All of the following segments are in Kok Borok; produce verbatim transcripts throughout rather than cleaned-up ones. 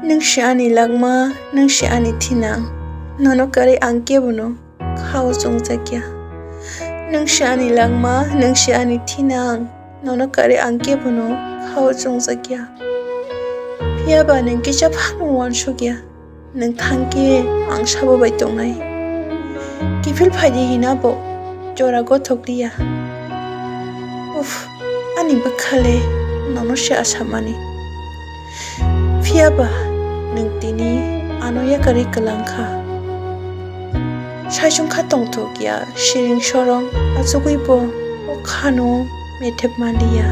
Nwng se ani langma, nwng se ani thinang. Nono kwrwi ang kebono khao chwngjakya. Nwng se ani langma, nwng se ani thinang. Nono kwrwi ang kebono khao chwngjakya. Phiyaba nwng kisa phano uansukya. Nwng thangkhe ang sabo bai tongnai. Kiphil phaidi hina bo jora gothok liya. Uff, ani bwkhale nono se asamani. Phiyaba nwng tini ano yakarwi kwlangkha. Saichung kha tongthokya siring sorong achugwi bo o khano methep manliya.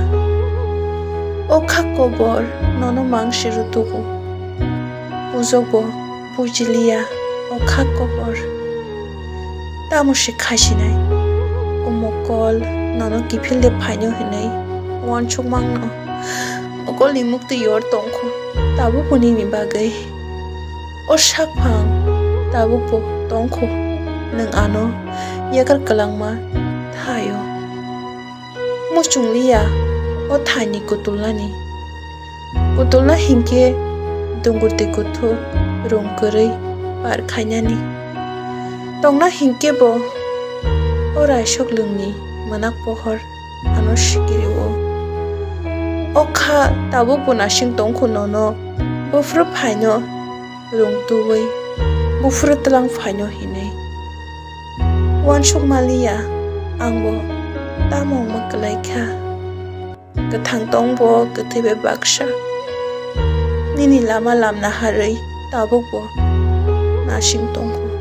O kha kobor nono mangsi rwtugo. Bujokbo bujiliya o kha kobor. Tamo se khasinai. O mokol nono kiphil de phaino hinwi uansuk mangno. Mokolni muktwi yor tongkho. Tabukbo nini bagwi. O sakphang tabukbo tongkho. Nwng ano yakar kwlangma thaio. Muchung liya o thaini kutulnani. Kutulna hinkhe dungur twi kuthuk rung kwrwi par khainani. Tongna hinkhe bo o raisok lwngni mwnak pohor ano sikiri-o. O kha tabukbo nasing tongkho nono buphuru phaino rung tubui buphuru twlang phaino hinwi. Uansuk maliya angbo tamo wngma kwlai kha. Kwthang tongbo kwthwi bai baksa. Nini lama lamna harwi tabukbo nasing tongkho.